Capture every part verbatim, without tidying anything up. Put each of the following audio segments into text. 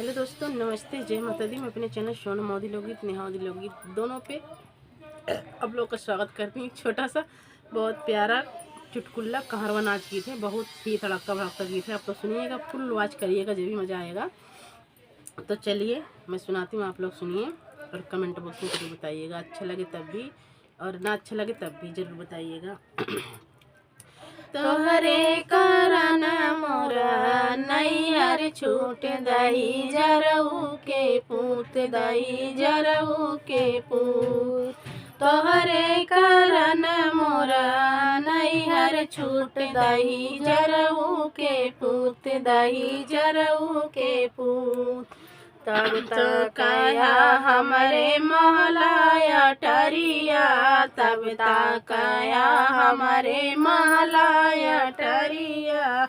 हेलो दोस्तों, नमस्ते, जय माता दी। मैं अपने चैनल सोनम अवधी लोकगीत, नेहा अवधी लोकगीत दोनों पे आप लोग का स्वागत करती हूँ। एक छोटा सा, बहुत प्यारा चुटकुला कहरवा नाच गीत है, बहुत ही तड़कता भड़कता गीत है। आप तो सुनिएगा, फुल वॉच करिएगा, जब भी मज़ा आएगा। तो चलिए मैं सुनाती हूँ, आप लोग सुनिए और कमेंट बॉक्स में जरूर बताइएगा, अच्छा लगे तब भी और ना अच्छा लगे तब भी जरूर बताइएगा। तोहरे कारण मोरा नैहर छूट दही जरऊ के पूत, दही जरऊ के पूत। तोहरे कारण मोरा नैहर छूट दही जरऊ के पूत, दही जरऊ के पूत। तब तक या हमरे महला अटरिया, तब तक या हमरे महला अटरिया।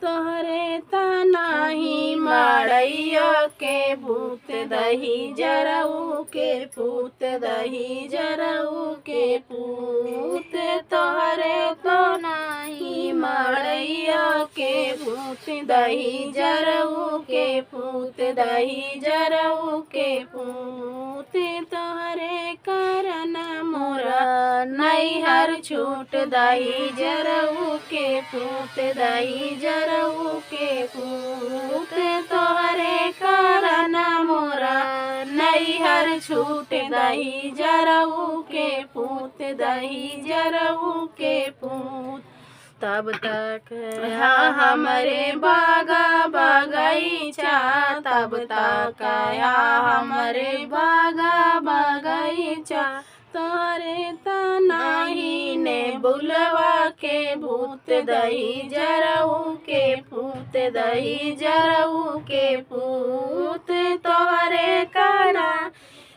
तोहरे त नाही मड़ैया के भूत, दही जरऊ के पूत, दही जरऊ के पूत। तोहरे त नाही मड़ैया के भूत, दही जरऊ के पूत, दही जरऊ के पूत। तोहरे कारण मोरा नैहर छूट दही जरऊ के पूत, दही जरऊ के पूत। तोहरे कारण मोरा नैहर छूट दही जरऊ के पूत, दही जरऊ के पूत। तब तक या हमरे बागा बगैचा, तब तक या हमरे बागा बगैचा। तोहरे त नाही नेबुलवा के भूत, दही जरऊ के पूत, दही जरऊ के पूत। तोहरे काना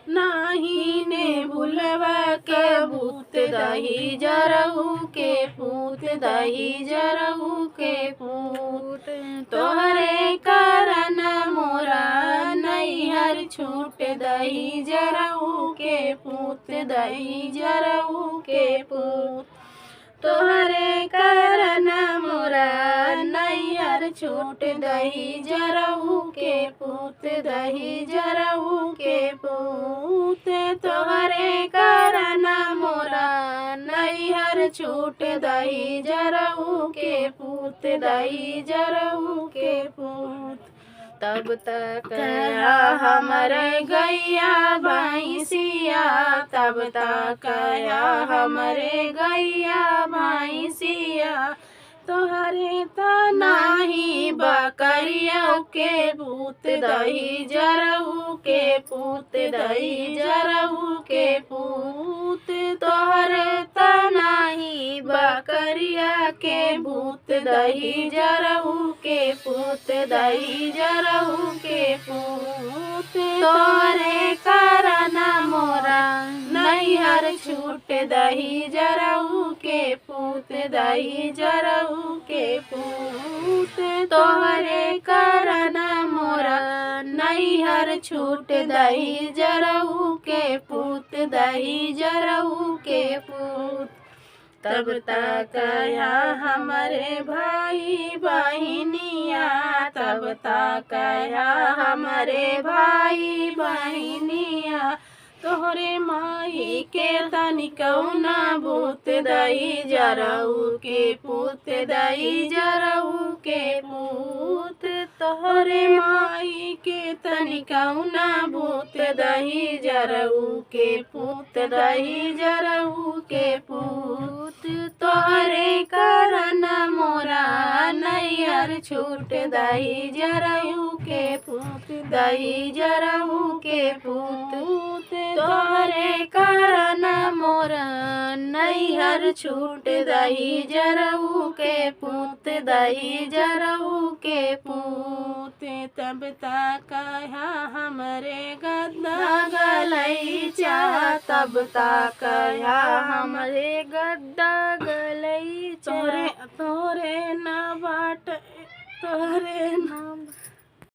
नाही नेबुलवा के भूत, दही जरऊ के पूत, दही जरऊ के पूत। तोहरे कारण मोरा नैहर छूट दही जरऊ के पूत, दही जरऊ के पूत। तोहरे कारण मोरा नैहर छूट दही जरऊ के पूत, दही जरऊ के पूत। तोहरे कारण मोरा नैहर छूट दही जरऊ के पूत, दही जरऊ के पूत। तब तक या हमरे गैया भैंसिया, तब तक या हमरे गैया भैंसिया। तोहरे त नाही बकरिया के भूत, दही जरऊ के पूत, दही जरऊ के पूत। तोहरे त नाही बकरिया के भूत, दही जरऊ के पूत, दही जरऊ के पूत। तोहरे कारण मोरा नैहर छूट दही जरऊ के पूत, दही जरऊ के पूत। तोहरे कारण मोरा नैहर छूट दही जरऊ के पूत, दही जरऊ के पूत। तब तक या हमरे भाई बहिनिया, तब तक या हमरे भाई बहिनिया। तोहरे माई के तनिकौ ना भूत, दही जरऊ के पूत, दही जरऊ के पूत। तोहरे माई के तनिकौ ना भूत, दही जरऊ के पूत, दही जरऊ के पूत। तोहरे कारण मोरा नैहर छूट दही जरऊ के पूत, दही जरऊ के पूत। तोहरे कारण मोरा नैहर छूट दही जरऊ के पूत, दही जरऊ के पूत। तब तक या हमरे गद्दा गलैचा, तब तक या हमरे गद्दा गलैचा। तोरे, तोरे ना बाट, तोरे ना